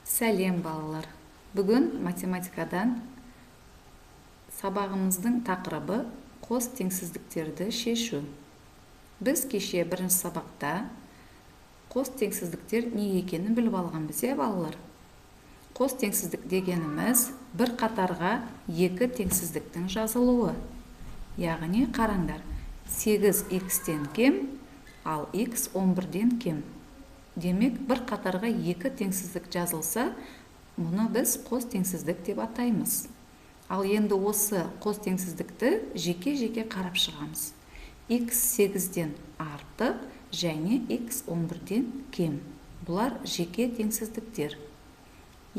Сәлем, балалар! Бүгін математикадан сабағымыздың тақырыбы қос теңсіздіктерді шешу. Біз кеше бірінші сабақта қос теңсіздіктер не екенін біліп алғанбыз, иә, балалар? Қос теңсіздік дегеніміз бір қатарға екі теңсіздіктің жазылуы. Яғни, қараңдар, 8 x-тен кем, ал x 11-ден кем. Демек, бір қатарға екі теңсіздік жазылса, мұны біз қос теңсіздік деп атаймыз. Ал енді осы қос теңсіздікті жеке-жеке қарап шығамыз. X 8-ден артық және x 11-ден кем. Бұлар жеке теңсіздіктер.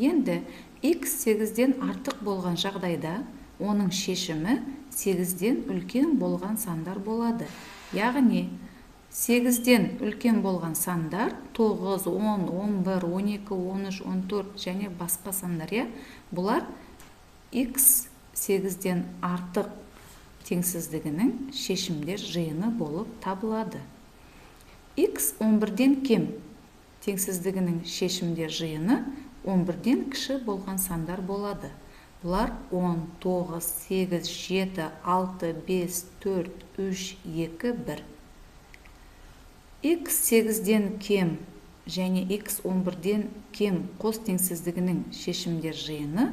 Енді x 8-ден артық болған жағдайда оның шешімі 8-ден үлкен болған сандар болады. Яғни 8-ден үлкен болған сандар 9, 10, 11, 12, 13, 14 және басқа сандар, иә? Бұлар x 8-ден артық теңсіздігінің шешімдер жиыны болып табылады. X 11-ден кем теңсіздігінің шешімдер жиыны 11-ден кіші болған сандар болады. Бұлар 10, 9, 8, 7, 6, 5, 4, 3, 2, 1. X 8-ден кем және x 11-ден кем қос теңсіздігінің шешімдер жиыны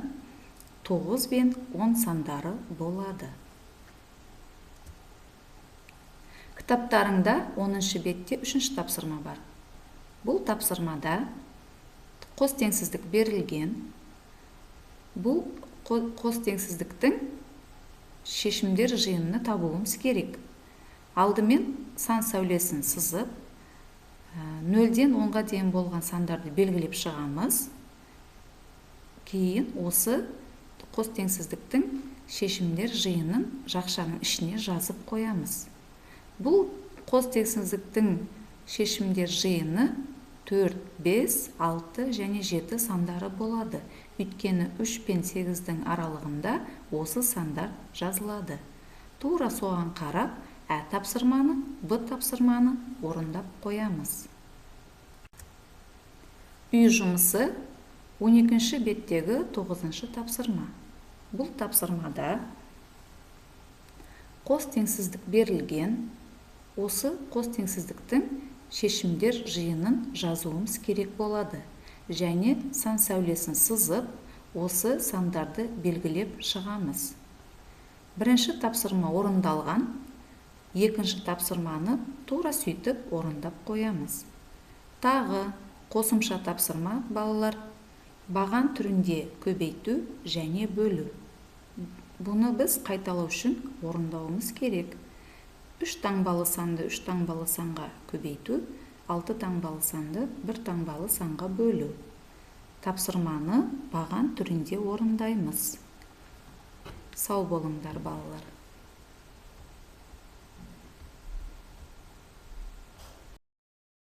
9 бен 10 сандары болады. Кітаптарыңда 10 бетте 3 тапсырма бар. Бұл тапсырмада қос теңсіздік берілген. Бұл қос теңсіздіктің шешімдер жиынын табуымыз керек. Алдымен сан сәулесін сызып, 0-ден 10-ға дейін болған сандарды белгілеп шығамыз. Кейін осы қос теңсіздіктің шешімдер жиынын жақшаның ішіне жазып қоямыз. Бұл қос теңсіздіктің шешімдер жиыны 4, 5, 6 және 7 сандары болады. Өйткені 3 пен 8-дің аралығында осы сандар жазылады. Тура соған қарап, Ә тапсырманы, Б тапсырманы орындап қоямыз. Үй жұмысы 12 беттегі 9 тапсырма. Бұл тапсырмада қос теңсіздік берілген. Осы қос теңсіздіктің шешімдер жиынын жазуымыз керек болады. Және сан сәулесін сызып, осы сандарды белгілеп шығамыз. Бірінші тапсырма орындалған. Екінші тапсырманы тура сөйтіп орындап қоямыз. Тағы қосымша тапсырма, балалар, баған түрінде көбейту және бөлу. Бұны біз қайталау үшін орындауымыз керек. 3 таңбалы санды 3 таңбалы санға көбейту, 6 таңбалы санды 1 таңбалы санға бөлу. Тапсырманы баған түрінде орындаймыз. Сау болыңдар, балалар.